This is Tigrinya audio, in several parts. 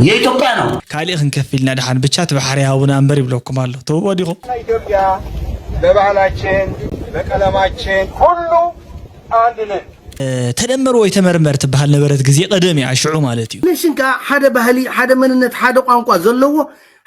የኢትዮጵያ ነው። ካሊእ ክንከፍ ኢልና ደሓን ብቻ እቲ ባሕሪ ሃቡና እምበር ይብለኩም ኣሎ። ትህቦ ዲኹም? ኢትዮጵያ በባህላችን በቀለማችን ሁሉ አንድ ነን። ተደመር ወይ ተመርመር ትበሃል ነበረት ግዜ ቀደም እያ ሽዑ ማለት እዩ። ነሽን ከዓ ሓደ ባህሊ ሓደ መንነት ሓደ ቋንቋ ዘለዎ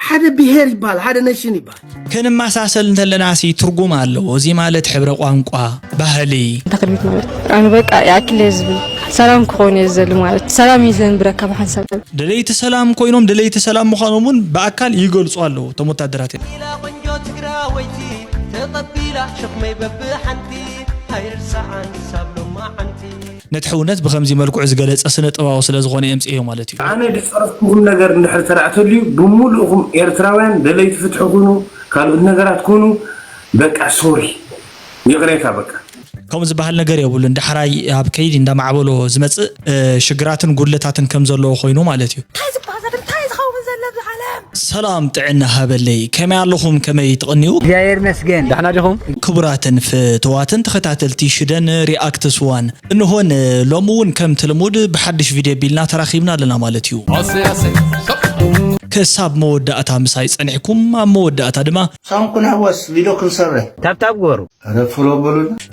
ሓደ ብሄር ይበሃል ሓደ ነሽን ይበሃል። ክንመሳሰል እንተለና ሲ ትርጉም ኣለዎ። እዚ ማለት ሕብረ ቋንቋ፣ ባህሊ። ተክልቢት ማለት ኣነ በቃ ያክል ህዝቢ ሰላም ክኾን እየ ዝደሊ ማለት ሰላም እዩ ዘንብረካ ብሓንሳብ ደለይቲ ሰላም ኮይኖም ደለይቲ ሰላም ምዃኖም እውን ብኣካል ይገልፁ ኣለዉ እቶም ወታደራት። ኢላ ቆንጆ ትግራወይቲ ተቐቢላ ሸኽመይ በብሓንቲ ኣይርሳዓን ክሳብ ሎማዓንቲ። ነቲ ሕውነት ብኸምዚ መልክዑ ዝገለጸ ስነ ጥበባዊ ስለ ዝኾነ የምፅእዮ ማለት እዩ። ኣነ ዝፀረፍኩኹም ነገር እንድሕር ተራእተልዩ ብምሉእኹም ኤርትራውያን ደለይቲ ፍትሒ ኩኑ ካልኦት ነገራት ኩኑ በቃ ሶሪ ይቕሬታ በቃ ከምኡ ዝበሃል ነገር የብሉን። ዳሕራይ ኣብ ከይዲ እንዳማዕበሎ ዝመፅእ ሽግራትን ጉድለታትን ከም ዘለዎ ኮይኑ ማለት እዩ። እንታይ ዝበሃል እንታይ ዝኸውን ዘሎ ኣብዚ ዓለም? ሰላም ጥዕና ሃበለይ፣ ከመይ ኣለኹም? ከመይ ትቕንዩ? እግዚኣብሔር ይመስገን። ዳሕና ዲኹም? ክቡራትን ፍትዋትን ተኸታተልቲ ሽደን ሪኣክትስ ዋን፣ እንሆን ሎሚ እውን ከምቲ ልሙድ ብሓድሽ ቪድዮ ቢልና ተራኺብና ኣለና ማለት እዩ። ክሳብ መወዳእታ ምሳይ ጸኒሕኩም፣ ኣብ መወዳእታ ድማ ሳንኩን ሃወስ ቪድዮ ክንሰርሕ። ታብታብ ግበሩ።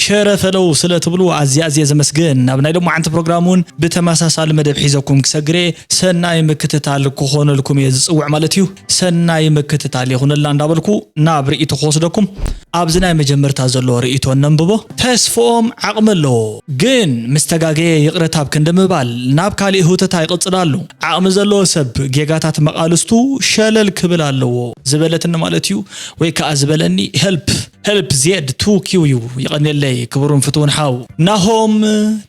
ሸረፈለው ስለ ትብሉ ኣዝየ ኣዝየ ዘመስግን። ናብ ናይ ሎማዓንቲ ፕሮግራም እውን ብተመሳሳሊ መደብ ሒዘኩም ክሰግር እየ። ሰናይ ምክትታል ክኾነልኩም እየ ዝጽውዕ ማለት እዩ። ሰናይ ምክትታል ይኹነልና እንዳበልኩ ናብ ርእይቶ ክወስደኩም። ኣብዚ ናይ መጀመርታ ዘሎ ርእይቶ እነንብቦ። ተስፍኦም ዓቕሚ ኣለዎ፣ ግን ምስ ተጋገየ ይቕረታ ኣብ ክንዲ ምባል ናብ ካሊእ ህውተታ ይቕጽል ኣሎ። ዓቕሚ ዘለዎ ሰብ ጌጋታት መቓልስቱ ሸለል ክብል ኣለዎ ዝበለትኒ ማለት እዩ፣ ወይ ከኣ ዝበለኒ። ሄልፕ ሄልፕ ዜድ ቱ ኪው ዩ። ይቐንየለይ ክቡርን ፍትውን ሓው ናሆም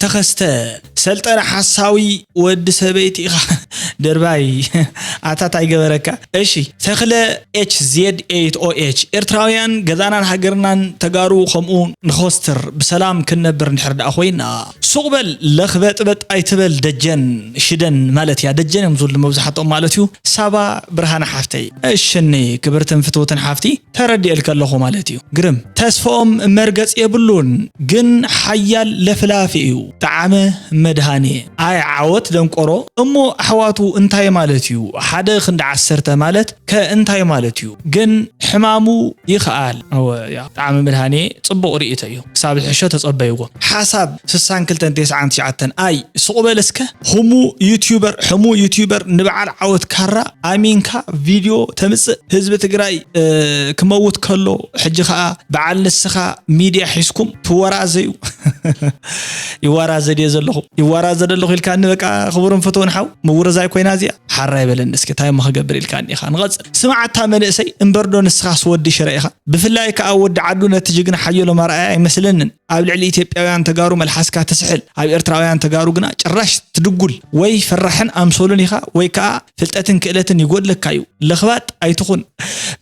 ተኸስተ። ሰልጠነ ሓሳዊ ወዲ ሰበይቲ ኢኻ። ድርባይ ኣታት ኣይገበረካ። እሺ ተኽለ ኤች ዜድ ኤይት ኦ ኤች፣ ኤርትራውያን ገዛናን ሃገርናን ተጋሩ ከምኡ ንኸስትር ብሰላም ክንነብር እንድሕር ደኣ ኮይና። ሱቕ በል ለኽበጥበጥ ኣይትበል ደጀን ሽደን ማለት እያ። ደጀን እዮም ዝብሉ መብዛሕትኦም ማለት እዩ። ሳባ ብርሃነ ሓፍተይ። እሽኒ ክብርትን ፍትውትን ሓፍቲ፣ ተረዲኤልኪ ኣለኹ ማለት እዩ። ግርም። ተስፍኦም መርገጽ የብሉን፣ ግን ሓያል ለፍላፊ እዩ። ጠዓመ መድሃኔ። ኣይ ዓወት ደንቆሮ። እሞ ኣሕዋቱ እንታይ ማለት እዩ? ሓደ ክንዲ ዓሰርተ ማለት ከ እንታይ ማለት እዩ? ግን ሕማሙ ይኽኣል። እወ፣ ያ። ጠዓመ መድሃኔ ጽቡቕ ርእይቶ እዩ። ክሳብ ዝሕሾ ተጸበይዎ። ሓሳብ ስሳን ክልተን ተስዓን ትሽዓተን። ኣይ፣ ስቕ በል እስከ። ህሙ ዩትዩበር፣ ሕሙ ዩትዩበር ንበዓል ዓወት ካራ ኣሚንካ ቪድዮ ተምጽእ። ህዝቢ ትግራይ፣ እ፣ ክመውት ከሎ፣ ሕጂ ኸኣ በዓል ንስኻ ሚድያ ሒዝኩም ትወራዘዩ። ይወራዘድ እየ ዘለኹ። ይወራዘድ ኣለኹ ኢልካኒ፣ በቃ ክቡርን ፍትውን ሓው፣ ምውርዛይ ኮይና እዚኣ። ሓራይ በለኒ እስኪ፣ እንታይ እሞ ክገብር ኢልካኒ ኢኻ። ንቐጽል። ስማዕ ኣታ መንእሰይ፣ እምበርዶ ንስኻስ ወዲ ሽረ ኢኻ። ብፍላይ ከኣ ወዲ ዓዱ ነቲ ጅግና ሓየሎም ኣርኣያ ኣይመስለንን። ኣብ ልዕሊ ኢትዮጵያውያን ተጋሩ መልሓስካ ትስሕል፣ ኣብ ኤርትራውያን ተጋሩ ግና ጭራሽ ትድጉል። ወይ ፈራሕን ኣምሰሉን ኢኻ፣ ወይ ከኣ ፍልጠትን ክእለትን ይጎድለካ እዩ። ለኽባጥ ኣይትኹን።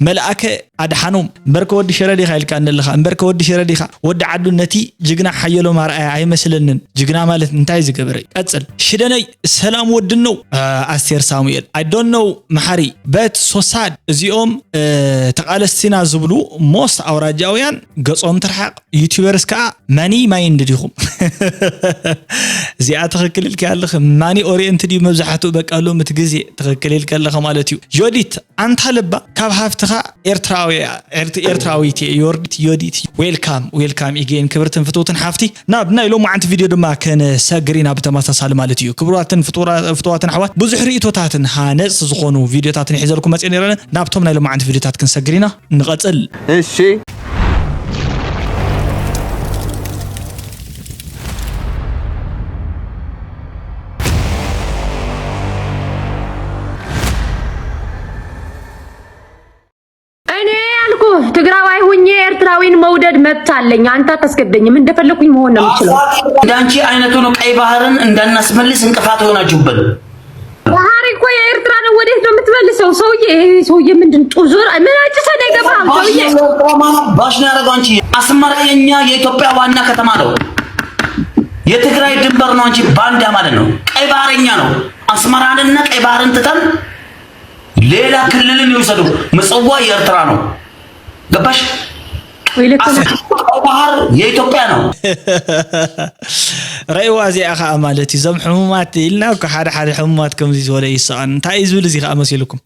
መልኣከ ኣድሓኖም፣ እምበርከ ወዲ ሽረ ዲኻ ኢልካኒ ኣለኻ፣ እምበርከ ወዲ ሽረ ዲኻ። ወዲ ዓዱ ነቲ ጅግና ሓየሎም ኣርኣያ ኣይመስለንን። ጅግና ማለት እንታይ ዝገበረ? ቀጽል። ሽደነይ ሰላም ወድነው። እ፣ ኣስቴር ሳሙኤል። I don't know መሓሪ። But so sad። እዚኦም፣ እ፣ ተቓለስቲና ዝብሉ ሞስት ኣውራጃውያን ገጾም ትርሓቕ። ዩቲዩበርስ ከኣ መኒ ማይንድ ዲኹም? እዚኣ ትኽክል ኢልኪ ኣለኺ። ማኒ ኦሪየንትድ እዩ መብዛሕትኡ በቃ ሎሚ እቲ ግዜ ትኽክል ኢልኪ ኣለኺ ማለት እዩ። ዮዲት ኣንታ ልባ ካብ ሃፍትኻ ኤርትራዊ፣ ኤርት-፣ ኤርትራዊት እየ። ዮርዲት፣ ዮዲት፣ ዌልካም፣ ዌልካም ኢጌን ክብርትን ፍትውትን ሓፍቲ። ናብ ናይ ሎማዓንቲ ቪድዮ ድማ ከነሰግር ኢና ብተመሳሳሊ ማለት እዩ። ክቡራትን ፍቱራ-፣ ፍቱዋትን ኣሕዋት፣ ብዙሕ ርእይቶታትን ሃነጽቲ ዝኾኑ ቪድዮታትን ሒዘልኩም መጽየ ነይረ። ናብቶም ናይ ሎማዓንቲ ቪድዮታት ክንሰግር ኢና። ንቐጽል። እሺ። እኔ ያልኩ ትግራዋይ ሁኜ ኤርትራዊን መውደድ መብት አለኝ። አንተ አታስገድደኝም። እንደፈለኩኝ መሆን ነው የምችለው። እንዳንቺ አይነቱ ነው ቀይ ባህርን እንዳናስመልስ እንቅፋት የሆናችሁብን። ባህር እኮ የኤርትራ ነው። ወዴት ነው የምትመልሰው? ሰውዬ፣ ይሄ ሰውዬ ምንድን ጡዙር ምን አጭሰህ ነው የገባኸው? ሰውዬ ባሽ ነው ያደረገው። አንቺ አስመራ የኛ የኢትዮጵያ ዋና ከተማ ነው። የትግራይ ድንበር ነው። አንቺ ባንዳ ማለት ነው። ቀይ ባህረኛ ነው። አስመራንና ቀይ ባህርን ትተን ሌላ ክልልን ይውሰዱ። ምጽዋ የኤርትራ ነው። ገባሽ? ወይ ለካ አፍሪካ ቀይ ባህር የኢትዮጵያ ነው። ረእዋ እዚኣ ከዓ ማለት እዩ። እዞም ሕሙማት ኢልና እኮ ሓደ ሓደ ሕሙማት ከምዚ ዝበለ ይስኣን። እንታይ እዩ ዝብል እዚ ከዓ መሲልኩም?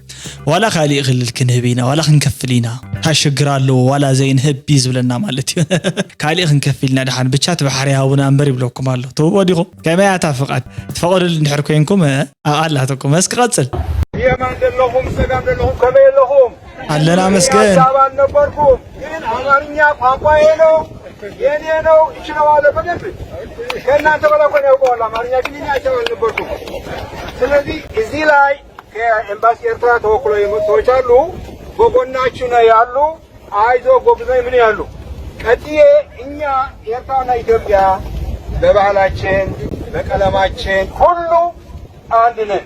ዋላ ካሊእ ክልል ክንህብ ኢና፣ ዋላ ክንከፍል ኢና። እንታይ ሽግር ኣለዎ? ዋላ ዘይንህብ እዩ ዝብለና ማለት እዩ። ካሊእ ክንከፍል ኢና፣ ደሓን ብቻ እቲ ባሕሪ ሃቡና እምበር ይብለኩም ኣሎ። ትህብዎ ዲኹም? ከመይ ኣታ ፍቓድ? ትፈቐዱሉ እንድሕር ኮይንኩም፣ እ፣ ኣብኣ ኣላትኩም። እስኪ ቀጽል። የማን ዘለኹም፣ ጸጋም ዘለኹም፣ ከመይ ኣለኹም? ኣለና መስገን። አበባ አልነበርኩም፣ ግን አማርኛ ቋንቋዬ ነው፣ የኔ ነው፣ እችለዋለሁ በደንብ። ከእናንተ በላይ እኮ ነው ያውቀዋል አማርኛ፣ ግን እኔ አይቼው አልነበርኩም። ስለዚህ እዚህ ላይ ከኤምባሲ ኤርትራ ተወክሎ የመጡ ሰዎች አሉ፣ በጎናችሁ ነው ያሉ። አይዞ ጎብዘይ ምን ያሉ። ቀጥዬ እኛ ኤርትራና ኢትዮጵያ በባህላችን በቀለማችን ሁሉ አንድ ነን።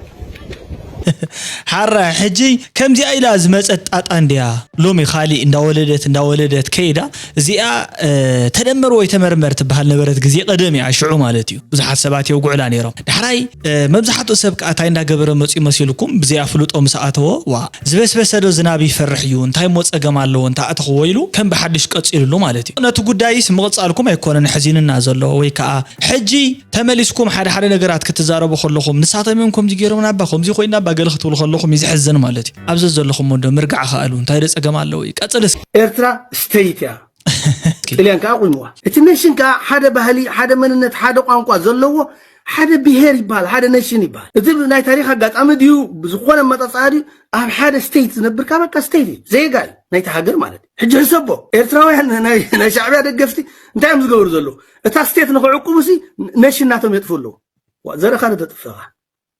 ሓራ ሕጂ ከምዚኣ ኢላ ዝመጸት ጣጣ እንድያ። ሎሚ ካሊእ እንዳወለደት እንዳወለደት ከይዳ እዚኣ፣ እ፣ ተደመር ወይ ተመርመር ትበሃል ነበረት ግዜ ቀደም እያ፣ ሽዑ ማለት እዩ። ብዙሓት ሰባት የውግዑላ ነይሮም። ዳሕራይ፣ እ፣ መብዛሕትኡ ሰብ ከኣ እንታይ እንዳገበረ መጽኡ መሲልኩም ብዘይ ኣፍልጦ ምስ ኣተዎ፣ ዋ፣ ዝበስበሰ ዶ ዝናብ ይፈርሕ እዩ፣ እንታይ እሞ ጸገም ኣለዎ እንተ ኣተኽዎ ኢሉ ከም ብሓድሽ ቀጺሉሉ ማለት እዩ። ነቲ ጉዳይስ ምቕጻልኩም ኣይኮነን ሕዚንና ዘሎ ወይ ከኣ ሕጂ ተመሊስኩም ሓደ ሓደ ነገራት ክትዛረቡ ከለኹም፣ ንሳቶም እዮም ከምዚ ገይሮምና እባ፣ ከምዚ ኮይና እባ ገለ ክትብሉ ከለኹም እዩ ዘሕዝን ማለት እዩ። ኣብ ዘዘለኹም ወንዶ ምርጋዕ ከኣሉ፣ እንታይ ዶ ጸገም ኣለዎ እዩ? ቀጽል እስኪ። ኤርትራ ስቴት እያ። ጥልያን ከኣ ኣቑምዋ። እቲ ኔሽን ከኣ ሓደ ባህሊ፣ ሓደ መንነት፣ ሓደ ቋንቋ ዘለዎ ሓደ ብሄር ይበሃል፣ ሓደ ኔሽን ይበሃል። እቲ ናይ ታሪኽ ኣጋጣሚ ድዩ፣ ብዝኾነ ኣመጻጽኣ ድዩ፣ ኣብ ሓደ ስቴት ዝነብር ከኣ በቃ ስቴት እዩ፣ ዜጋ እዩ ናይቲ ሃገር ማለት እዩ። ሕጂ ሕሰቦ፣ ኤርትራውያን ናይ፣ ናይ ሻዕብያ ደገፍቲ እንታይ እዮም ዝገብሩ ዘለዉ? እታ ስቴት ንኽዕቁቡሲ ኔሽን ናቶም የጥፍኡ ኣለዉ። ዋ፣ ዘርእኻ ዶ ተጥፍእኻ?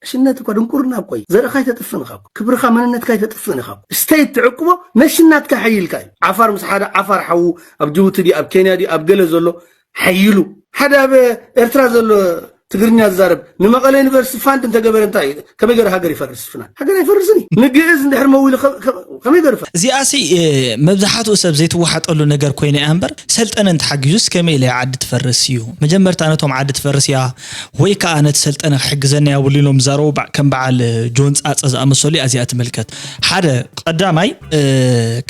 ሽነት እኮ ድንቁርና እኮ እዩ። ዘርእኻ ኣይተጥፍእን ኢኻ እኮ። ክብርኻ መንነትካ ኣይተጥፍእን ኢኻ እኮ። ስቴት ትዕቅቦ ነሽናትካ ሓይልካ እዩ። ዓፋር ምስ ሓደ ዓፋር ሓዉ ኣብ ጅቡቲ ድዩ ኣብ ኬንያ ድዩ ኣብ ገለ ዘሎ ሓይሉ። ሓደ ኣብ ኤርትራ ዘሎ ትግርኛ ዝዛረብ ንመቐለ ዩኒቨርሲቲ ፋንድ እንተገበረ እንታይ እዩ? ከመይ ገይሩ ሃገር ይፈርስ ፍናን? ሃገር ኣይፈርስን እዩ። ንግእዝ እንድሕር መዊሉ ከ-፣ ከ-፣ ከመይ ገይሩ ይፈርስ? እዚኣሲ፣ እ፣ መብዛሕትኡ ሰብ ዘይትወሓጠሉ ነገር ኮይነ እያ እምበር፣ ሰልጠነ እንተሓጊዙስ ከመይ ኢለ እያ ዓዲ ትፈርስ እዩ? መጀመርታ ነቶም ዓዲ ትፈርስ እያ ወይ ከኣ ነቲ ሰልጠነ ክሕግዘና የብሉን ኢሎም ዝዛረቡ በ-፣ ከም በዓል ጆን ጻጸ ዝኣመሰሉ እያ እዚኣ ትምልከት። ሓደ፣ ቀዳማይ፣ እ፣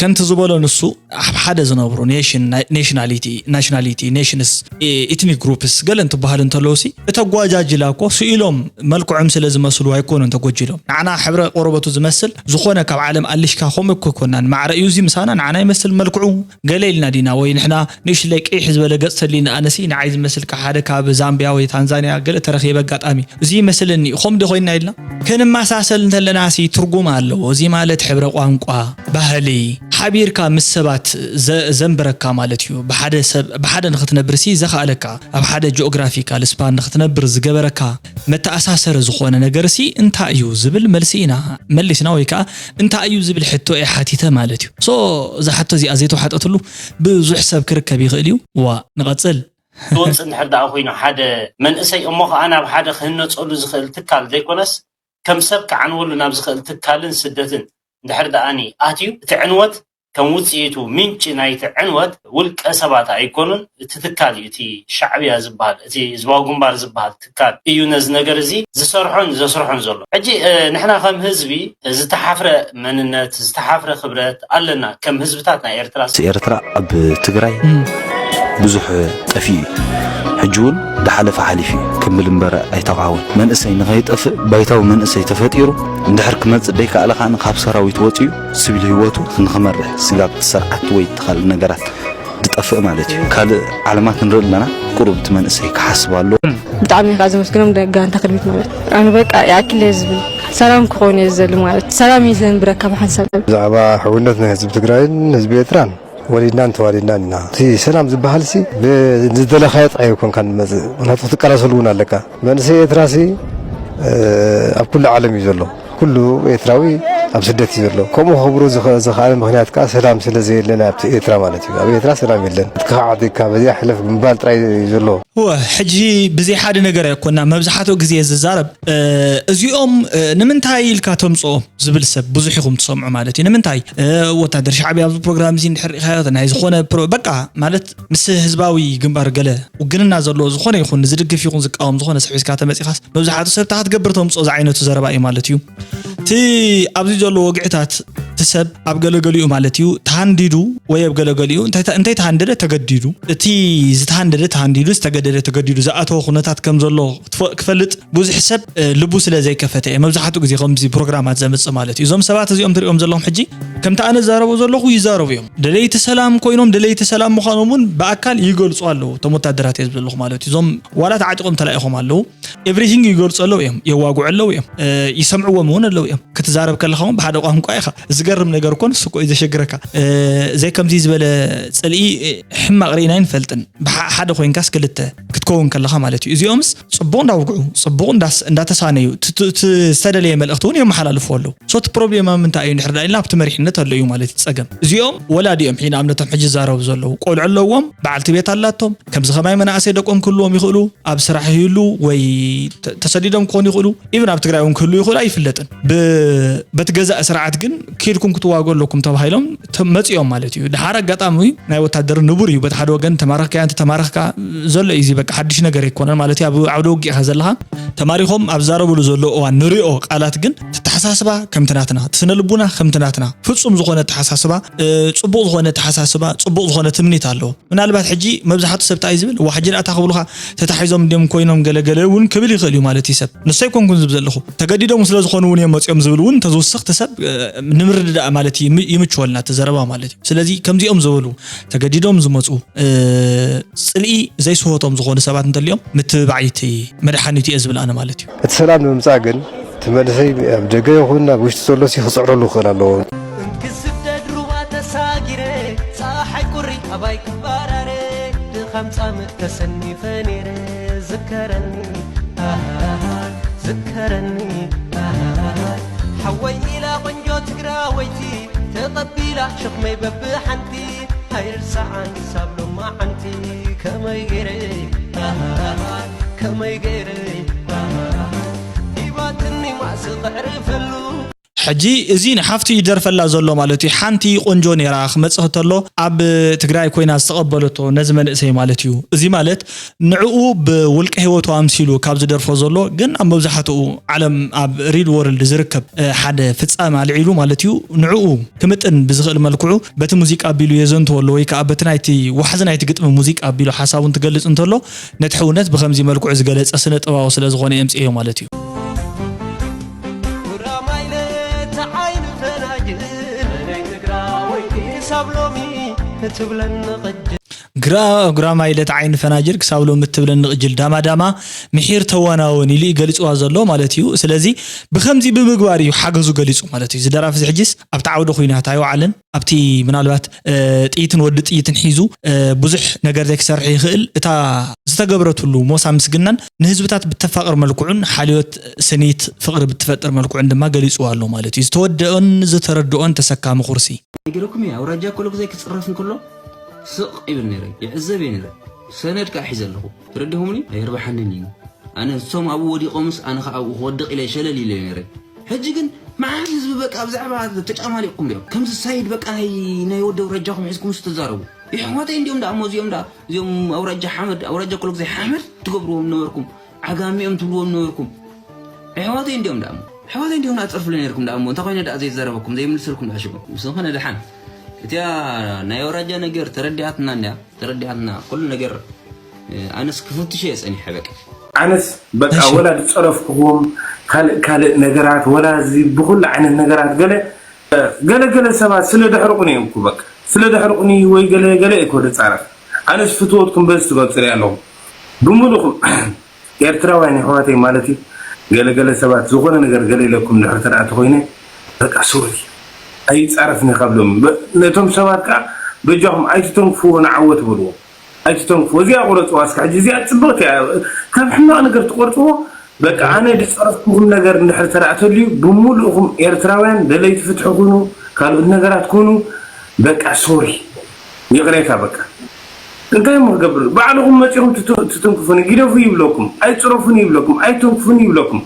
ከምቲ ዝበሎ ንሱ፣ ኣብ ሓደ ዝነብሩ ኔሽን፣ ናይ-፣ ኔሽናሊቲ፣ ናሽናሊቲ፣ ኔሽንስ፣ ኢ-፣ ኢትኒክ ግሩፕስ ገለ እንትበሃሉ እንተለዉ ሲ፣ እቲ ኣጓጃጅላ እኮ ስኢሎም መልክዖም ስለ ዝመስሉ ኣይኮኑን ተጎጂሎም። ንዓና ሕብረ ቆረበቱ ዝመስል ዝኾነ ካብ ዓለም ኣሊሽካ ከምኡ እኮ ኣይኮናን። ማዕረ እዩ እዚ ምሳና፣ ንዓና ይመስል መልክዑ፣ ገለ ኢልና ዲና ወይ ንሕና ንእሽለይ ቅይሕ ዝበለ ገጽ ተልዩና ኣነሲ ንዓይ ዝመስልካ ሓደ ካብ ዛምብያ ወይ ታንዛንያ ገለ ተረኺበ ኣጋጣሚ እዚ ይመስለኒ ከምኡ ዶ ኮይንና ኢልና ክንመሳሰል እንተለና ሲ ትርጉም ኣለዎ። እዚ ማለት ሕብረ ቋንቋ፣ ባህሊ ሓቢርካ ምስ ሰባት ዘ-፣ ዘንብረካ ማለት እዩ። ብሓደ ሰብ፣ ብሓደ ንኽትነብር ሲ ዘኽኣለካ፣ ኣብ ሓደ ጂኦግራፊካል ስፓን ንኽትነብር ዝገበረካ መተኣሳሰሪ ዝኾነ ነገር ሲ እንታይ እዩ ዝብል መልሲ ኢና መሊስና ወይ ከኣ እንታይ እዩ ዝብል ሕቶ እየ ሓቲተ ማለት እዩ። ሶ እዛ ሕቶ እዚኣ ዘይተዋሕጠትሉ ብዙሕ ሰብ ክርከብ ይኽእል እዩ። ዋ፣ ንቐጽል። ዝወፅእ እንድሕር ደኣ ኮይኑ ሓደ መንእሰይ እሞ ኸዓ ናብ ሓደ ክህነፀሉ ዝኽእል ትካል ዘይኮነስ ከም ሰብ ክዓንወሉ ናብ ዝኽእል ትካልን ስደትን እንድሕር ደኣኒ ኣትዩ እቲ ዕንወት ከም ውፅኢቱ ምንጪ ናይቲ ዕንወት ውልቀ ሰባት ኣይኮኑን፣ እቲ ትካል እዩ፣ እቲ ሻዕብያ ዝበሃል፣ እቲ ህዝባዊ ግንባር ዝበሃል ትካል እዩ ነዚ ነገር እዚ ዝሰርሖን ዘስርሖን ዘሎ። ሕጂ፣ እ፣ ንሕና ከም ህዝቢ ዝተሓፍረ መንነት፣ ዝተሓፍረ ክብረት ኣለና። ከም ህዝብታት ናይ ኤርትራ። ኤርትራ ኣብ ትግራይ ብዙሕ ጠፊኡ እዩ። ሕጂ እውን ዝሓለፈ ሓሊፉ እዩ ክብል እምበር ኣይተቃወን። መንእሰይ ንኸይጠፍእ ባይታዊ መንእሰይ ተፈጢሩ እንድሕር ክመጽእ ደይከኣለ ከኣ ካብ ሰራዊት ወጺኡ ስቪል ህይወቱ ንኽመርሕ ስጋብ እቲ ስርዓት ወይ እቲ ካልእ ነገራት ዝጠፍእ ማለት እዩ። ካልእ ዓለማት ንርኢ ኣለና። ቁሩብ እቲ መንእሰይ ክሓስብ ኣለዎ። ብጣዕሚ እየ ከዓ ዘመስግኖም ደ-፣ ጋንታ ቅድሚት ማለት። ኣነ በቃ ይኣክል እየ ዝብል። ሰላም ክኸውን እየ ዝደሊ ማለት። ሰላም እዩ ዘንብረካ ብሓንሳብ። ብዛዕባ ሕውነት ናይ ህዝቢ ትግራይን ህዝቢ ኤርትራን ወሊድናን ተዋሊድናን ኢና። እቲ ሰላም ዝበሃል ሲ ብዝደለኻዮ ጥራይ ኣይኮንካን ዝመጽእ። ምኽንያቱ ክትቃለሰሉ እውን ኣለካ። መንእሰይ ኤርትራ ሲ፣ እ፣ ኣብ ኩሉ ዓለም እዩ ዘሎ። ኩሉ ኤርትራዊ ኣብ ስደት እዩ ዘሎ። ከምኡ ክኽብሩ ዝኸ-፣ ዝኸኣለ ምኽንያት ከኣ ሰላም ስለ ዘየለ ኣብቲ ኤርትራ ማለት እዩ። ኣብ ኤርትራ ሰላም የለን። ክትከሓዕ ኢካ በዚኣ ሕለፍ ምባል ጥራይ እዩ ዘሎ። እወ፣ ሕጂ ብዘይ ሓደ ነገር ኣይኮና መብዛሕትኡ ግዜ ዝዛረብ፣ እ፣ እዚኦም፣ እ፣ ንምንታይ ኢልካ ተምጽኦም ዝብል ሰብ ብዙሕ ኢኹም ትሰምዑ ማለት እዩ። ንምንታይ፣ እ፣ ወታደር ሻዕብያ ኣብዚ ፕሮግራም እዚ እንድሕር ርኢኻዮ፣ ናይ ዝኾነ ፕሮ-፣ በቃ ማለት ምስ ህዝባዊ ግንባር ገለ ውግንና ዘለዎ ዝኾነ ይኹን ዝድግፍ ይኹን ዝቃወም ዝኾነ ሰብ ሒዝካ ተመጺኻስ መብዛሕትኡ ሰብ እንታይ ክትገብር ተምጽኦ ዝዓይነቱ ዘረባ እዩ ማለት እዩ። እቲ ኣብዚ ዘሎ ወግዕታት እቲ ሰብ ኣብ ገለገሊኡ ማለት እዩ ተሃንዲዱ ወይ ኣብ ገለገሊኡ እንታይ እንታይ ተሃንደደ ተገዲዱ፣ እቲ ዝተሃንደደ ተሃንዲዱ፣ ዝተገደደ ተገዲዱ፣ ዝኣተወ ኩነታት ከም ዘሎ ክትፈ- ክፈልጥ ብዙሕ ሰብ ልቡ ስለ ዘይከፈተ እየ መብዛሕትኡ ግዜ ከምዚ ፕሮግራማት ዘምፅእ ማለት እዩ። እዞም ሰባት እዚኦም ትሪኦም ዘለኹም ሕጂ ከምቲ ኣነ ዛረቦ ዘለኹ ይዛረቡ እዮም። ደለይቲ ሰላም ኮይኖም ደለይቲ ሰላም ምዃኖም እውን ብኣካል ይገልፁ ኣለዉ። እቶም ወታደራት እየ ዝብለኹ ማለት እዩ። እዞም ዋላ ተዓጢቖም ተላኢኾም ኣለዉ። ኤቭሪቲንግ ይገልፁ ኣለዉ እዮም፣ የዋግዑ ኣለዉ እዮም፣ ይሰምዕዎም እውን ኣለዉ እዮም። ክትዛረብ ከለኻ እውን ብሓደ ቋንቋ ኢኻ። ዝገርም ነገር እኮ ንሱ እኮ እዩ ዘሸግረካ። ዘይከምዚ ዝበለ ፅልኢ ሕማቕ ርኢና ኣይንፈልጥን። ብሓ- ሓደ ኮይንካስ ክልተ ክትከውን ከለኻ ማለት እዩ። እዚኦምስ ፅቡቕ እንዳውግዑ ፅቡቕ እንዳስ- እንዳተሳነዩ እቲ- እቲ ዝተደለየ መልእኽቲ እውን የመሓላልፉ ኣለዉ። ሶ እቲ ፕሮብሌም ኣብ ምንታይ እዩ እንድሕር ዳኢልና ኣብቲ መሪሕነት ኣሎ እዩ ማለት እዩ ፀገም። እዚኦም ወላዲ እዮም ሒ ንኣብነቶም ሕጂ ዝዛረቡ ዘለዉ ቆልዑ ኣለዎም፣ በዓልቲ ቤት ኣላቶም፣ ከምዚ ከማይ መናእሰይ ደቆም ክህልዎም ይኽእሉ፣ ኣብ ስራሕ ይህሉ ወይ ተ- ተሰዲዶም ክኾኑ ይኽእሉ፣ ኢቭን ኣብ ትግራይ እውን ክህሉ ይኽእሉ ኣይፍለጥን። ብ- በቲ ገዛእ ስርዓት ግን ኪድኩም ክትዋጉ ኣለኩም ተባሂሎም ተ- መፂኦም ማለት እዩ። ድሓር ኣጋጣሚ ናይ ወታደር ንቡር እዩ። በቲ ሓደ ወገን ተማረኽካ እንተ ተማረኽካ ዘሎ እዩ። እዚ በቃ ሓድሽ ነገር ኣይኮነን ማለት እዩ። ኣብ ዓውደ ውግእ ኢኻ ዘለኻ ተማሪኾም ኣብ ዛረብሉ ዘሎ እዋን ንሪኦ ቃላት ግን ተተሓሳስባ ከምቲ ናትና፣ እቲ ስነ ልቡና ከምቲ ናትና፣ ፍጹም ዝኾነ ኣተሓሳስባ፣ እ፣ ጽቡቕ ዝኾነ ኣተሓሳስባ፣ ጽቡቕ ዝኾነ ትምኒት ኣለዎ። ምናልባት ሕጂ መብዛሕትኡ ሰብ እንታይ እዩ ዝብል? ዋ፣ ሕጂ ንኣታ ክብሉኻ ተታሒዞም እንድዮም ኮይኖም ገለ ገለ እውን ክብል ይኽእል እዩ ማለት እዩ ሰብ። ንሱ ኣይኮንኩን ዝብል ዘለኹ። ተገዲዶም ስለ ዝኾኑ እውን እዮም መጺኦም ዝብል እውን እንተዝውስኽ እቲ ሰብ፣ እ፣ ንምርድዳእ ማለት እዩ፣ ይም- ይምችወልና እቲ ዘረባ ማለት እዩ። ስለዚ ከምዚኦም ዝበሉ ተገዲዶም ዝመጹ፣ እ፣ ጽልኢ ዘይስሆቶም ዝኾኑ ሰባት እንተልዮም ምትብባዕ እዩ እቲ መድሓኒቱ እየ ዝብል ኣነ ማለት እዩ። እቲ ሰላም ንምምጻእ ግን እቲ መንእሰይ ኣብ ደገ ይኹን ኣብ ውሽጢ ዘሎ ሲ ክጽዕረሉ ክኽእል ኣለዎ። እንክስደድ ሩባ ተሳጊረ፣ ጸሓይ ቁሪ ኣባይ ክባራረ፣ ድኻም ጻምእ ተሰኒፈ ነይረ፣ ዝከረኒ፣ ኣሃሃ፣ ዝከረኒ፣ ኣሃሃ። ሓወይ ኢላ ቆንጆ ትግራወይቲ፣ ተቐቢላ ሸኽመይ በብሓንቲ፣ ኣይርሳዓን ሳብ ሎማዓንቲ፣ ከመይ ገይረ፣ ኣሃሃ፣ ከመይ ገይረ፣ ኣሃሃ፣ ሂባትኒ ማእሲ ከዕርፈሉ። ሕጂ እዚ ንሓፍቱ ይደርፈላ ዘሎ ማለት እዩ። ሓንቲ ቆንጆ ነይራ ክመጽእ ከሎ ኣብ ትግራይ ኮይና ዝተቐበለቶ ነዚ መንእሰይ ማለት እዩ። እዚ ማለት ንዕኡ ብውልቀ ህይወቱ ኣምሲሉ ካብ ዝደርፎ ዘሎ ግን ኣብ መብዛሕትኡ ዓለም ኣብ ሪል ወርልድ ዝርከብ፣ እ፣ ሓደ ፍጻመ ኣልዒሉ ማለት እዩ። ንዕኡ ክምጥን ብዝኽእል መልክዑ በቲ ሙዚቃ ኣቢሉ የዘንትዎ ኣሎ ወይ ከዓ በቲ ናይቲ ዋሕዚ ናይቲ ግጥሚ ሙዚቃ ኣቢሉ ሓሳቡ እንትገልጽ እንተሎ ነቲ ሕውነት ብኸምዚ መልክዑ ዝገለጸ ስነ ጥበባዊ ስለ ዝኾነ የምጽኤዮ ማለት እዩ። ጉራማይለ ተዓይን ፈናጅል ናይ ትግራወይቲ ክሳብ ሎሚ ትብለኒ ቅጅል። ግራ- ጉራማይለ ተዓይን ፈናጅል ክሳብ ሎሚ ትብለኒ ቅጅል፣ ዳማ ዳማ ምሒር ተዋናውን ኢሉ እዩ ገሊፅዋ ዘሎ ማለት እዩ። ስለዚ ብኸምዚ ብምግባር እዩ ሓገዙ ገሊፁ ማለት እዩ። እዚ ደራፊ እዚ ሕጂስ ኣብቲ ዓውደ ኹናት ኣይወዓለን። ኣብቲ ምናልባት፣ እ፣ ጥይትን ወዲ ጥይትን ሒዙ፣ እ፣ ብዙሕ ነገር ዘይክሰርሕ ይኽእል። እታ ዝተገብረትሉ ሞሳ ምስግናን ንህዝብታት ብተፋቕር መልክዑን ሓልዮት ስኒት ፍቕሪ ብትፈጥር መልክዑን ድማ ገሊፅዋ ኣሎ ማለት እዩ። ዝተወደኦን ዝተረድኦን ተሰካሚ ኩርሲ። ነጊረኩም እየ፣ ኣውራጃ ኮሎክ ዘይክፅረፍ እንከሎ ስቕ ይብል ነይረ፣ ይዕዘብ እየ ነይረ። ሰነድ ከዓ ሒዘ ኣለኹ። ተረዲኹምኒ? ኣየርባሓንን እዩ። ኣነ እሶም ኣብኡ ወዲቖምስ ኣነ ኸዓ ኣብኡ ክወድቕ ኢለ ሸለል ኢለ ነይረ። ሕጂ ግን መዓት ህዝቢ በቃ ብዛዕባ ተጫማሊቕኩም ዲኦም? ከምዚ ሳይድ በቃ ናይ ናይ ወዲ ኣውራጃኹም ሒዝኩምስ ትዛረቡ። የሕዋተይ እንዲኦም ደኣ እሞ እዚኦም ደኣ እዚኦም ኣውራጃ ሓመድ ኣውራጃ ኮሎክ ዘይ ሓመድ ትገብርዎም ነበርኩም። ዓጋሚኦም ትብልዎም ነበርኩም። ኣሕዋተይ እንዲኦም ደኣ እሞ ኣሕዋተይ እንዲኦም ደኣ ትጸርፉለይ ነርኩም ደኣ እሞ እንታይ ኮይነ ደኣ ዘይዘረበኩም ዘይምልሰልኩም ደኣ ሽዑ ምስ ዝኾነ ደሓን እቲያ ናይ ኣውራጃ ነገር ተረዲኣትና እንድያ። ተረዲኣትና ኩሉ ነገር። ኣነስ ክፍትሽ እየ ጸኒሐ በቃ። ኣነስ በቃ እሺ። ወላ ዝጸረፍኩዎም ካልእ ካልእ ነገራት ወላ እዚ ብኹሉ ዓይነት ነገራት ገለ ገለ ገለ ሰባት ስለ ደሕርቑኒ እዮም እኮ በቃ ስለ ደሕርቑኒ ወይ ገለ ገለ እኮ ዝጻረፍ። ኣነስ ፍትወትኩም በዚ ትገልጹ ኣለኹም ብምሉእኩም ኤርትራውያን የሕዋተይ ማለት እዩ። ገለ ገለ ሰባት ዝኾነ ነገር ገለ ኢለኩም ድሕር ተደኣ ተኾይነ በቃ ሶሪ ኣይጻረፍኒ ካብ ሎም ነቶም ሰባት ከኣ በጃኹም ኣይትተንክፍዎ ንዓወት በልዎ። ኣይትተንክፎ እዚኣ ቁረፅዋ እስካ ሕጂ እዚኣ ፅብቕቲ እያ። ካብ ሕማቕ ነገር ትቆርፅዎ በቃ ኣነ ዝፀረፍኩኹም ነገር እንድሕር ተረእተልዩ ብምሉእኹም ኤርትራውያን ደለይቲ ፍትሒ ኩኑ ካልኦት ነገራት ኩኑ በቃ ሶሪ ይቕሬታ በቃ እንታይ እሞ ክገብር ባዕልኹም መፂኹም ትትንክፉኒ ግደፉ ይብለኩም ኣይፅረፉኒ ይብለኩም ኣይተንክፉኒ ይብለኩም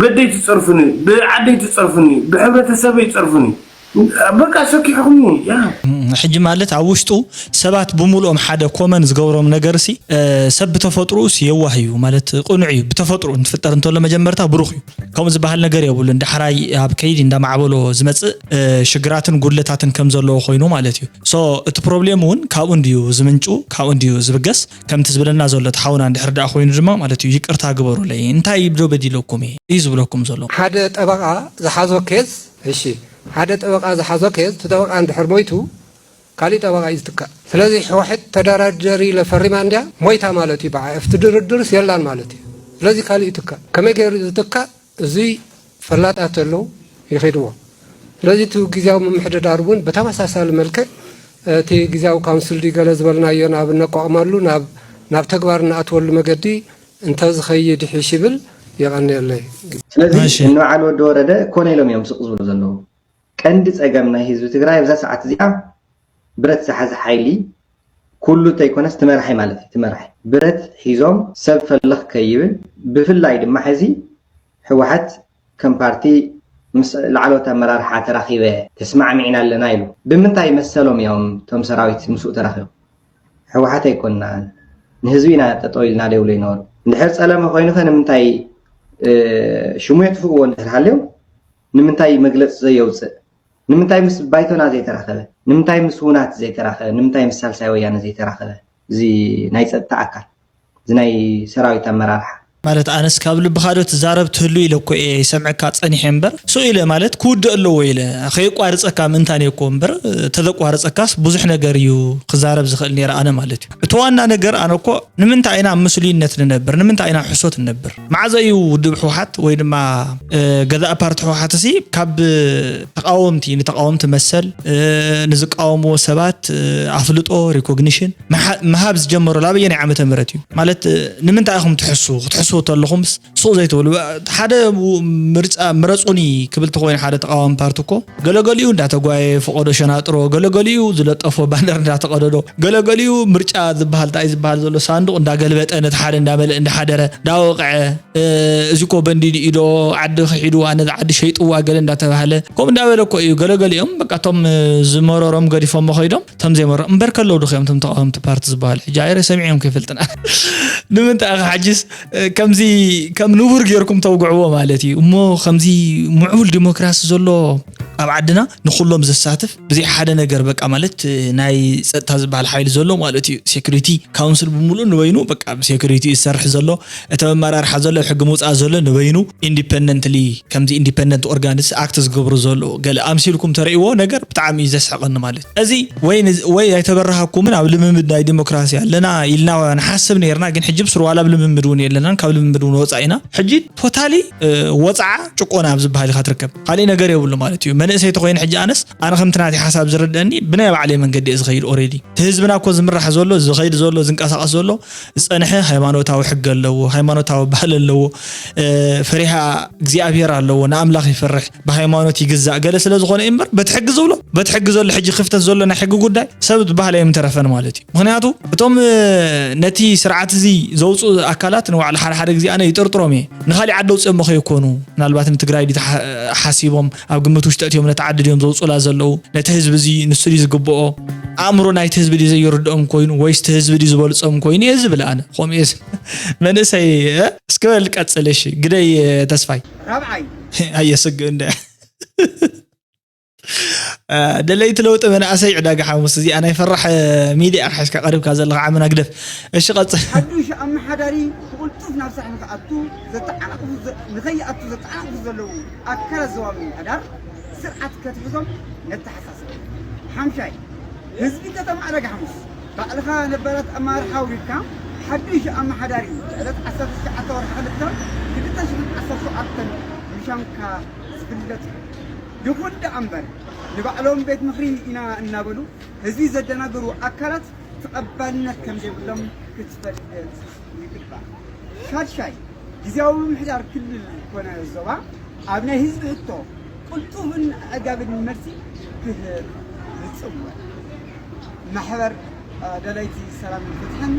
በደይ ትፀርፉኒ ብዓደይ ትፀርፉኒ ብሕብረተሰበይ ትፀርፉኒ በቃ ሰኪሕኹምኒ ያ ሕጂ ማለት ኣብ ውሽጡ ሰባት ብምሉኦም ሓደ ኮመን ዝገብሮም ነገር ሲ ሰብ ብተፈጥሮኡ ሲ የዋህ እዩ ማለት ቅኑዕ እዩ። ብተፈጥሮ እንትፍጠር እንተሎ መጀመርታ ብሩኽ እዩ። ከምኡ ዝበሃል ነገር የብሉን። ዳሕራይ ኣብ ከይዲ እንዳማዕበሎ ዝመፅእ ሽግራትን ጉድለታትን ከም ዘለዎ ኮይኑ ማለት እዩ። ሶ እቲ ፕሮብሌም እውን ካብኡ እንድዩ ዝምንጩ፣ ካብኡ እንድዩ ዝብገስ። ከምቲ ዝብለና ዘሎ እቲ ሓውና እንድሕር ደኣ ኮይኑ ድማ ማለት እዩ ይቅርታ ግበሩለይ፣ እንታይ ዶ በዲለኩም እየ እዩ ዝብለኩም ዘሎ። ሓደ ጠበቃ ዝሓዞ ኬዝ እሺ ሓደ ጠበቃ ዝሓዞ ኬዝ እቲ ጠበቃ እንድሕር ሞይቱ ካሊእ ጠበቃ እዩ ዝትካእ። ስለዚ ሕወሐት ተደራደሪ ኢለ ፈሪማ እንድያ ሞይታ ማለት እዩ። ብዓ ኣብቲ ድርድርስ የላን ማለት እዩ። ስለዚ ካሊእ ይትካእ። ከመይ ገይሩ እዩ ዝትካእ? እዙይ ፈላጣት ኣለዉ ይኺድዎ። ስለዚ እቲ ግዝያዊ ምምሕድዳር እውን ብተመሳሳሊ መልክዕ እቲ ግዝያዊ ካውንስል ድዩ ገለ ዝበልናዮ ናብ እነቋቑመሉ ናብ ናብ ተግባር እንኣትወሉ መገዲ እንተዝኸይድ ይሕሽ ይብል። የቐንየለይ። ስለዚ እሺ። እነ በዓል ወዲ ወረደ ኮነ ኢሎም እዮም ስቕ ዝብሉ ዘለዉ። ቀንዲ ጸገም ናይ ህዝቢ ትግራይ ኣብዛ ሰዓት እዚኣ ብረት ዝሓዘ ሓይሊ ኩሉ እንተይኮነስ እቲ መራሒ ማለት እዩ። እቲ መራሒ ብረት ሒዞም ሰብ ፈለኽ ከይብል ብፍላይ ድማ ሕዚ ህወሓት ከም ፓርቲ ምስ ላዕለዎት ኣመራርሓ ተራኺበ ተስማዕሚዕና ኣለና ኢሉ። ብምንታይ መሰሎም እዮም እቶም ሰራዊት ምስኡ ተራኺቦም? ህወሓት ኣይኮንናን ንህዝቢ ኢና ጠጠው ኢልና ደይብሉ ይነበሩ። እንድሕር ፀለመ ኮይኑኸ ንምንታይ ሽሙ የጥፍእዎ እንድሕር ሃልዮም ንምንታይ መግለፂ ዘየውፅእ? ንምንታይ ምስ ባይቶና ዘይተራኸበ? ንምንታይ ምስ ውናት ዘይተራኸበ? ንምንታይ ምስ ሳልሳይ ወያነ ዘይተራኸበ? እዚ ናይ ፀጥታ ኣካል እዚ ናይ ሰራዊት ኣመራርሓ ማለት ኣነስ ካብ ልብኻ ዶ ትዛረብ ትህሉ ኢለ እኮ እየ ይሰምዐካ ፀኒሐ እምበር ስቕ ኢለ ማለት ክውድእ ኣለዎ ኢለ ከየቋርፀካ ምእንታን እየ እኮ እምበር ተዘቋርፀካስ ብዙሕ ነገር እዩ ክዛረብ ዝኽእል ነይረ ኣነ ማለት እዩ። እቲ ዋና ነገር ኣነ እኮ ንምንታይ ኢና ኣብ ምስሉይነት ንነብር? ንምንታይ ኢና ኣብ ሕሶት ንነብር? መዓዘ እዩ ውድብ ህወሓት ወይ ድማ ገዛእ ፓርቲ ህወሓት ሲ ካብ ተቃወምቲ ንተቃወምቲ መሰል ንዝቃወምዎ ሰባት ኣፍልጦ recognition ምሃብ ዝጀመሩ ላበየናይ ዓመተ ምህረት እዩ ማለት ንምንታይ ኢኹም ትሕሱ ክትሕሱ ተለኹምስ ሱቕ ዘይትብሉ ሓደ ምርጫ ምረፁኒ ክብል ተኮይኑ ሓደ ተቃዋሚ ፓርቲ እኮ ገለገሊኡ እንዳተጓየ ፈቆዶ ሸናጥሮ ገለገሊኡ ዝለጠፎ ባነር እንዳተቀደዶ ገለገሊኡ ምርጫ ዝበሃል ታይ ዝበሃል ዘሎ ሳንዱቅ እንዳገልበጠ ነቲ ሓደ እንዳመለእ እንዳሓደረ እንዳወቅዐ እዚ እኮ በንዲድ ኢዶ ዓዲ ክሒድዋ ነዚ ዓዲ ሸይጥዋ ገለ እንዳተባህለ ከምኡ እንዳበለ እኮ እዩ ገለገሊኦም በቃ እቶም ዝመረሮም ገዲፎሞ ከይዶም እቶም ዘይመረሮም እምበር ከለዉ ዶ እዮም እቶም ተቃወምቲ ፓርቲ ዝበሃሉ ሕጂ ኣይረ ሰሚዖም ከይፈልጥና ንምንታይ ኢኻ ሕጂስ ከምዚ ከም ንቡር ጌርኩም ተውግዕዎ ማለት እዩ እሞ ከምዚ ምዕቡል ዲሞክራሲ ዘሎ ኣብ ዓድና ንኩሎም ዘሳትፍ ብዘይ ሓደ ነገር በቃ ማለት ናይ ፀጥታ ዝበሃል ሓይሊ ዘሎ ማለት እዩ security council ብምሉእ ንበይኑ በቃ ብ security ዝሰርሕ ዘሎ እቲ መመራርሓ ዘሎ ሕጊ ምውፃእ ዘሎ ንበይኑ independently ከምዚ independent organs act ዝገብሩ ዘሎ ገለ ኣምሲልኩም ተርእይዎ ነገር ብጣዕሚ እዩ ዘስሕቐኒ ማለት እዚ ወይ ወይ ኣይተበረሃኩምን ኣብ ልምምድ ናይ ዲሞክራሲ ኣለና ኢልና ንሓስብ ነርና ግን ሕጂ ብስሩ ዋላ ኣብ ልምምድ እውን የለናን ካብ ልምምድ እውን ወፃእ ኢና ሕጂ totally ወፃዓ ጭቆና ኣብ ዝበሃል ኢካ ትርከብ ካሊእ ነገር የብሉ ማለት እዩ መንእሰይ ተኮይነ ሕጂ ኣነስ ኣነ ከምቲ ናተይ ሓሳብ ዝርደኣኒ ብናይ ባዕለይ መንገዲ እየ ዝኸይድ already እቲ ህዝብና እኮ ዝምራሕ ዘሎ ዝኸይድ ዘሎ ዝንቀሳቀስ ዘሎ ዝፀንሐ ሃይማኖታዊ ሕጊ ኣለዎ ሃይማኖታዊ ባህሊ ኣለዎ ፈሪሃ እግዚኣብሔር ኣለዎ ንኣምላኽ ይፈርሕ ብሃይማኖት ይግዛእ ገለ ስለ ዝኾነ እዩ እምበር በቲ ሕጊ ዝብሎ በቲ ሕጊ ዘሎ ሕጂ ክፍተት ዘሎ ናይ ሕጊ ጉዳይ ሰብ ዝበሃል ኣይምተረፈን ማለት እዩ ምክንያቱ እቶም ነቲ ስርዓት እዚ ዘውፅኡ ኣካላት ንባዕሉ ሓደ ሓደ ግዜ ኣነ ይጥርጥሮም እየ ንካሊእ ዓዲ ኣውፅኦሞ ከይኮኑ ምናልባት ንትግራይ ድዩ ሓሲቦም ኣብ ግምት ውሽጢ ኣእትዮም ነቲ ዓዲ ድዮም ዘውፅኡላ ዘለዉ ነቲ ህዝቢ እዚ ንሱ ድዩ ዝግብኦ ኣእምሮ ናይቲ ህዝቢ ድዩ ዘይርድኦም ኮይኑ ወይስ እቲ ህዝቢ ድዩ ዝበልፆም ኮይኑ እየ ዝብል ኣነ ከምኡ እየ መንእሰይ እስኪ በል ቀፅል እሺ ግደይ ተስፋይ ራብዓይ ኣየስግእ እንደ ደለይቲ ለውጢ መናእሰይ ዕዳጋ ሓሙስ እዚኣ ናይ ፈራሕ ሚድያ ኢኻ ሒዝካ ቀሪብካ ዘለኻ ዓመና ግደፍ እሺ ቀፅል ሓዱሽ ኣመሓዳሪ ብቕልጡፍ ናብ ስራሕ ንክኣቱ ዘተዓናቕፉ ንኸይኣቱ ዘተዓናቕፉ ዘለዉ ኣካላት ዞባ ምምሕዳር ስርዓት ከትሕዞም ነተሓሳስብ ሓምሻይ ህዝቢ ከተማ ዕዳጋ ሓሙስ ባዕልኻ ነባራት ኣመራርሓ ኣውሪድካ ሓዱሽ ኣመሓዳሪ ዕለት ዓሰርተ ትሽዓተ ወርሒ ክልተ ክልተ ሽሕን ዓሰርተ ሸውዓተን ምሻምካ ዝፍለጥ እዩ። ይኹን ደኣ እምበር ንባዕሎም ቤት ምኽሪ ኢና እናበሉ ህዝቢ ዘደናግሩ ኣካላት ተቐባልነት ከምዘይብሎም ክትፈልጥ ይግባእ። ሻድሻይ፣ ግዝያዊ ምምሕዳር ክልል ኮነ ዞባ ኣብ ናይ ህዝቢ ሕቶ ቅልጡፍን ኣዕጋብን መልሲ ክህብ ንጽውዕ። ማሕበር ደለይቲ ሰላምን ፍትሕን።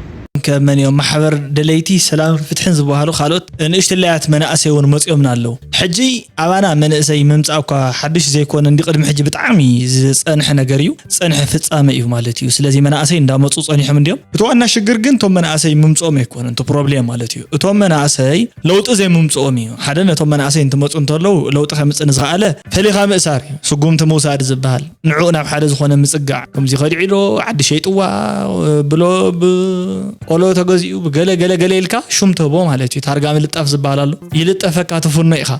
ከም መን እዮም፣ ማሕበር ደለይቲ ሰላምን ፍትሕን ዝበሃሉ ካልኦት ንእሽትለያት መናእሰይ እውን መፂኦምና ኣለዉ። ሕጂ ኣባና መንእሰይ ምምፃእ እኳ ሓዱሽ ዘይኮነ፣ እንዲ ቅድሚ ሕጂ ብጣዕሚ ዝፀንሐ ነገር እዩ፣ ዝፀንሐ ፍፃመ እዩ ማለት እዩ። ስለዚ መናእሰይ እንዳመፁ ፀኒሖም እንዲዮም። እቲ ዋና ሽግር ግን እቶም መናእሰይ ምምፅኦም ኣይኮነን እቲ ፕሮብሌም ማለት እዩ። እቶም መናእሰይ ለውጢ ዘይምምፅኦም እዩ። ሓደ ነቶም መናእሰይ እንትመፁ እንተለዉ ለውጢ ከምፅእ ንዝኸኣለ ፈሊኻ ምእሳር እዩ፣ ስጉምቲ ምውሳድ ዝበሃል። ንዑ ናብ ሓደ ዝኾነ ምጽጋዕ፣ ከምዚ ከዲዑ ዶ ዓዲ ሸይጥዋ፣ ብሎ፣ ብ-፣ ቆሎ ተገዚኡ፣ ብገለ ገለ ገለ ኢልካ ሹም ተቦ ማለት እዩ። ታርጋ ምልጣፍ ዝበሃል ኣሎ። ይልጠፈካ ትፍኖ ኢኻ።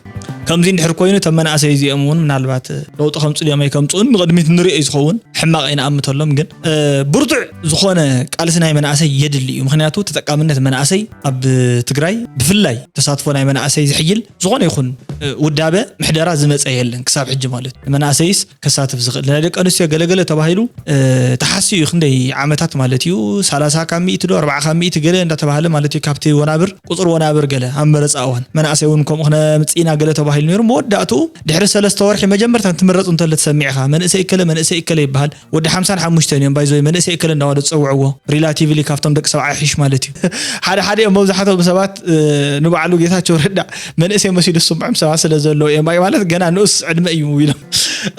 ከምዚ እንድሕር ኮይኑ እቶም መናእሰይ እዚኦም እውን ምናልባት ለውጢ ከምፅኡ ድዮም ኣይከምፅኡን ንቕድሚት ንሪኦ እዩ ዝኸውን። ሕማቕ ኣይንኣምተሎም ግን፣ እ፣ ብርቱዕ ዝኾነ ቃልሲ ናይ መናእሰይ የድሊ እዩ። ምኽንያቱ ተጠቃምነት መናእሰይ ኣብ ትግራይ ብፍላይ ተሳትፎ ናይ መናእሰይ ዝሕይል ዝኾነ ይኹን፣ እ፣ ውዳበ ምሕደራ ዝመፀ የለን ክሳብ ሕጂ ማለት እዩ። ንመናእሰይስ ከሳትፍ ዝኽእል ናይ ደቂ ኣንስትዮ ገለገለ ተባሂሉ፣ እ፣ ተሓስዩ እዩ። ክንደይ ዓመታት ማለት እዩ? ሰላሳ ካብ ሚእቲ ዶ ኣርባዓ ካብ ሚእቲ ገለ እንዳተባሃለ ማለት እዩ። ካብቲ ወናብር፣ ቁፅሪ ወናብር ገለ ኣብ መረፃ እዋን መናእሰይ እውን ከምኡ ክነምፅእ ኢና ገለ ተባሂሉ ነይሩ። መወዳእትኡ ድሕሪ ሰለስተ ወርሒ መጀመርታ እንትምረፁ እንተሎ ትሰሚዕኻ መንእሰይ እከለ መንእሰይ እከለ ይበሃል። ወዲ ሓምሳን ሓሙሽተን እዮም ባይዘወይ መንእሰይ እከለ እንዳበሉ ዝፀውዕዎ። ሪላቲቭሊ ካብቶም ደቂ ሰብዓ ይሕሽ ማለት እዩ። ሓደ ሓደ እዮም መብዛሕትኦም ሰባት፣ እ፣ ንባዕሉ ጌታቸው ረዳ መንእሰይ መሲሉ ዝስምዖም ሰባት ስለ ዘለዉ እዮም። ኣይ ማለት ገና ንኡስ ዕድመ እዩ ኢሎም።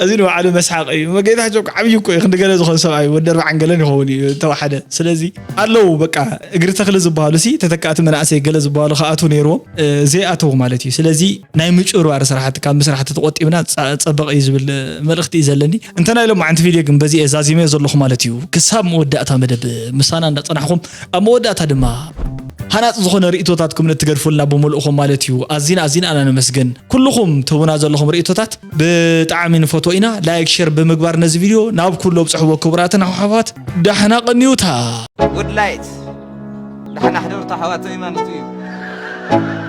እዚ ንባዕሉ መስሓቅ እዩ። ጌታቸው እኮ ዓብዪ እኮ እዩ። ክንዲ ገለ ዝኾን ሰብኣይ ወዲ ኣርባዓን ገለን ይኸውን እዩ ተዋሓደ። ስለዚ ኣለዉ በቃ እግሪ ተኽሊ ዝበሃሉ ሲ ተተካእቲ መናእሰይ ገለ ዝበሃሉ ከኣትዉ ነይርዎም፣ እ፣ ዘይኣተዉ ማለት እዩ። ስለዚ ናይ ምጭብርባር ስራሕቲ ካብ ምስራሕ ተተቆጢብና ጸ-፣ ጸበቕ እዩ ዝብል፣ እ፣ መልእኽቲ እዩ ዘለኒ። እንተ ናይ ሎማዓንቲ ቪድዮ ግን በዚ እየ ዛዚመዮ ዘለኹ ማለት እዩ። ክሳብ መወዳእታ መደብ ምሳና እንዳጸናሕኹም ኣብ መወዳእታ ድማ ሃናጺ ዝኾነ ርእይቶታትኩም ንትገድፉልና ብምልእኹም ማለት እዩ። ኣዚና ኣዚና ኣና ነመስግን። ኩልኹም ትህቡና ዘለኹም ርእይቶታት ብጣዕሚ ንፈትዎ ኢና። ላይክ፣ ሼር ብምግባር ነዚ ቪድዮ ናብ ኩሉ ኣብጽሕዎ ክቡራትን ኣሕዋት። ዳሕና ቀንዩታ። ጉድ ላይት ዳሕና ሕደሩ ኣሕዋተይ ማለት እዩ።